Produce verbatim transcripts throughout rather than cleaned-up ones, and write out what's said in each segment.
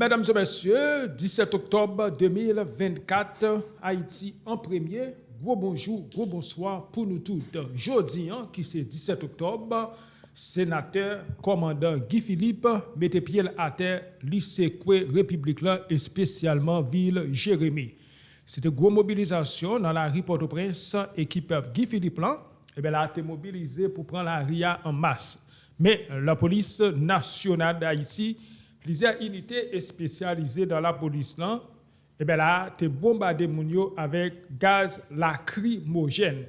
Medam e mesye, disèt oktòb de mil vennkat, Ayiti an premye, gwo bonjou, gwo bonswa pou nou tout. Jodi an, ki se disèt oktòb, senatè kòmandan Guy Philippe mete pye l atè, li sekwe repiblik la, espesyalman vil Jeremi. Se te gwo mobilizasyon nan lari Pòtoprens, ekip Guy Philippe lan, e ben la te mobilize pou pran lari a an mas. Men, lapolis nasyonal Dayiti, plizyè inite espesyalize nan lapolis lan, e ben la te bonbade moun yo avèk gaz lakrimojèn.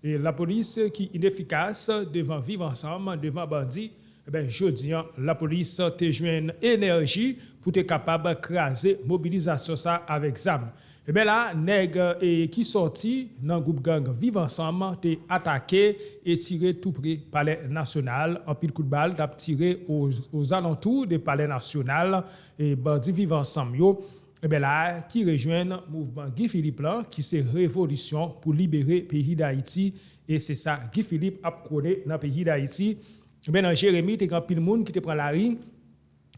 E lapolis ki inefikas devan Viv Ansanm, devan bandi, e ben jodi an, lapolis te jwenn enèji pou te kapab kraze mobilizasyon sa avèk zam. E ben la, nèg e, ki sòti nan gwoup gang Viv Ansanm te atake e tire tou pre Palè Nasyonal. Anpil kout bal t ap tire o, ozalantou de Palè Nasyonal e bandi Viv Ansanm yo, e ben la, ki rejwenn mouvman Guy Philippe lan, ki se revolisyon pou libere peyi Dayiti. E se sa Guy Philippe ap pwone nan peyi Dayiti. E ben nan Jeremi, te gen anpil moun ki te pran lari.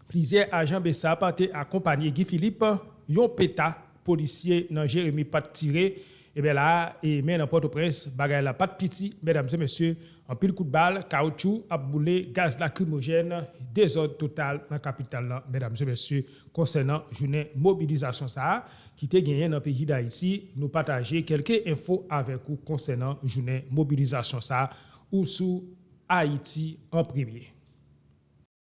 Plizyè ajan BSAP te akonpanye Guy Philippe, yon peta polisye nan Jeremi pa t tire. E ben la, e men nan Pòtoprens, bagay la pa t piti, medam e mesye, anpil kout bal, kawoutchou ap boule, gaz lakrimojèn, dezòd total nan kapital lan, medam e mesye, konsènan jounen mobilizasyon sa a ki te genyen nan peyi Dayiti. Nou pataje kèlke enfo avèk ou konsènan jounen mobilizasyon sa a, ou sou Ayiti an premye.